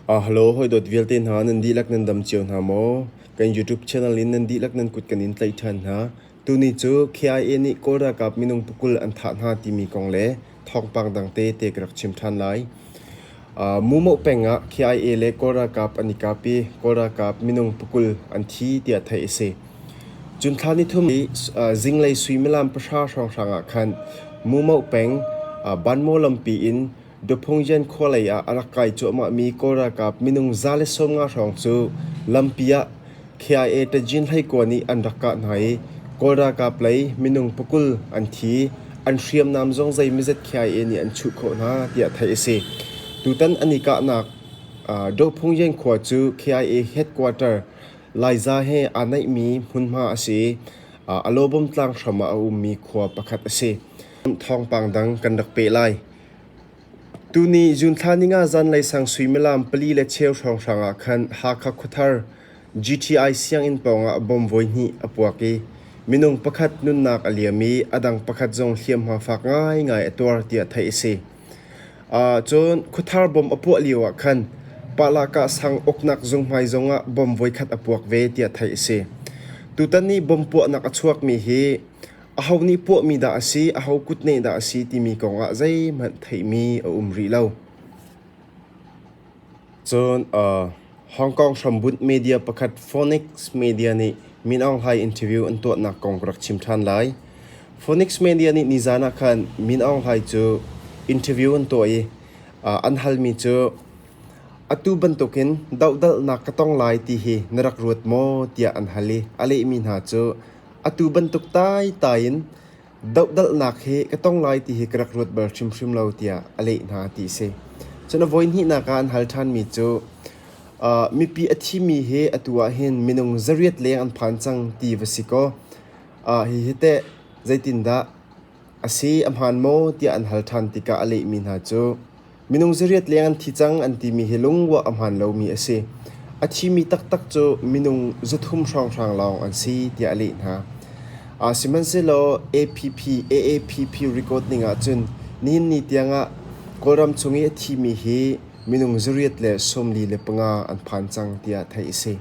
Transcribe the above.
Hello hawidawt vialte hna nan dihlak nan dam cio hna maw? Kan YouTube channel in nan dihlak nan kut kan in tlaih ṭhan hna. Tuni cu KIA nih Kawl ralkap minung pakul an thah hna timi kong le thawngpang dang tete ka rak chim ṭhan lai. Mumoh peng ah KIA le Kawl ralkap an i kap i Kawl ralkap minung pakul an thi tiah theih a si. Cun thla nithum i zinglei suimilam pahra hrawnghrang ah khan Mumoh peng Banmaw lampi in Dophungyan khua lei ah a rak kai cuahmahmi Kawl ralkap minung 150 hrawng cu lampi ah KIA Tajin hleikua nih an rak kah hna i Kawl ralkap lei minung pakul an thi. An hriamnam zong zeimawzat KIA nih an chuh khawh hna tiah theih a si. Tutan an i kahnak Dophungyan khua cu KIA headquarter Laiza he aa naihmi hmunhma a si i Alawbawm tlang hram ah a ummi khua pakhat a si. Thawngpang dang kan rak peh lai. Tuni June thla ninga zanlei sang suimilam pali le cheu hrawnghrang ah khan Hakha khuathar GTI sianginn pawngah bomb voihnih a puak i minung pakhat nunnak a liam i a dang pakhat zong hliamhma fak ngaingai a tuar tiah theih a si. Cun khuathar bomb a puah lio ah khan Palakah sang uknak zunghmai zongah bomb voikhat a puak ve tiah theih a si. Tutan i bomb puahnak a chuakmi hi Aho nih puahmi dah a si, aho kutneh dah a si timi kongah zeihmanh theihmi a um rih lo. Cun Hong Kong hrambunh media pakhat Phoenix Media nih Min Aung Hlaing interview an tuahnak kong ka rak chim ṭhan lai. Phoenix Media nih nizan ah khan Min Aung Hlaing cu interview an tuah i an halmi cu atu bantukin dohdalhnak ka tong lai ti hi na rak ruat maw tiah an hal i a lehmi hna cu Atu bantuk taitai in dohdalhnak hi ka tong lai ti hi ka rak ruat bal hrimhrim lo tiah a leh hna ti a si. Cun a voihnihnak ah an hal ṭhanmi cu mipi a thimi hi atu ah hin minung zariat leng an phan cang ti va si kaw hihi teh zeitindah A si, a hmaan maw tiah an hal ṭhan tikah a lehmi hna cu minung zariat leng an thi cang an timi hi lungruah a hmaan lomi a si. A thimi taktak cu minung 300 hrawnghrang lawng an si tiah a leh hna. Sihmanhsehlaw APP, AAPP record ning ahcun nihin ni tiangah Kawlram chung i a thimi hi minung zariat le 45 an phan cang tiah theih a si.